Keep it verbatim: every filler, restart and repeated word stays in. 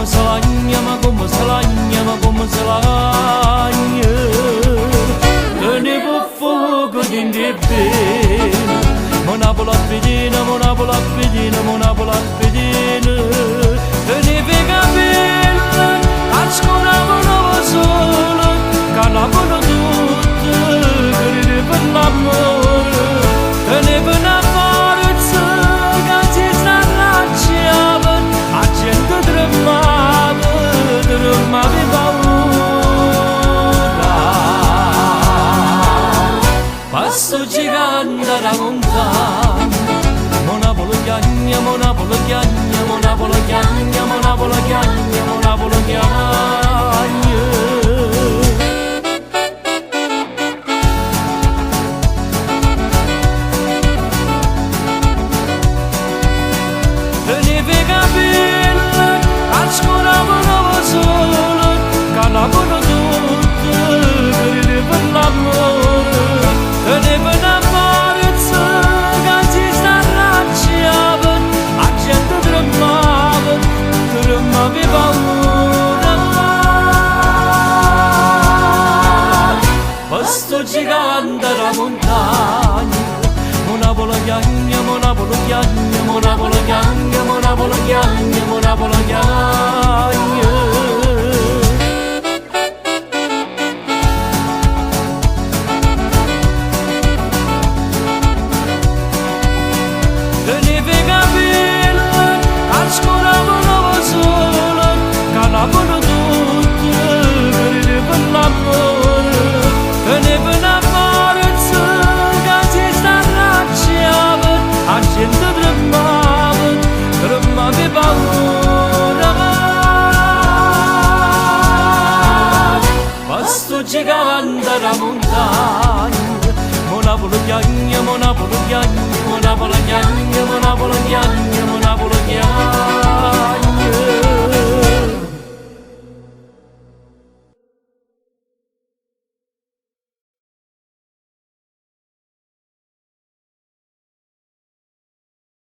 Salanya, mago, salanya, mago, salanya. Tene bu fugo din di bin. Mona bula pidina, mona bula pidina, mona bula pidina. Tene vega bin. Askona bono bozolo, kana bono dut, gri di bin lamor. Tene bina paritsa, gaji zara chiabat. Ajen drama, drama bi baura. Pasto jiganda da montagna. Mona bologna, mona bologna, mona bologna, mona bologna, mona bologna. Tene vega bin, askona bono bozolo, kana bono dut, gri di bin lamor. Tene bina paritsa, gaji zara chiabat, ajen drama, drama bi baura. Pasto jiganda da montagna. Mona bologna, mona bologna, mona bologna, mona bologna, mona bologna. Tene vega bin, askona bono bozolo, kana bono dut, gri di bin lamor. Tene bina paritsa, gaji zara chiabat, ajen drama, drama bi baura. Pasto jiganda da montagna. Mona bologna, mona bologna, mona bologna, mona bologna, mona bologna.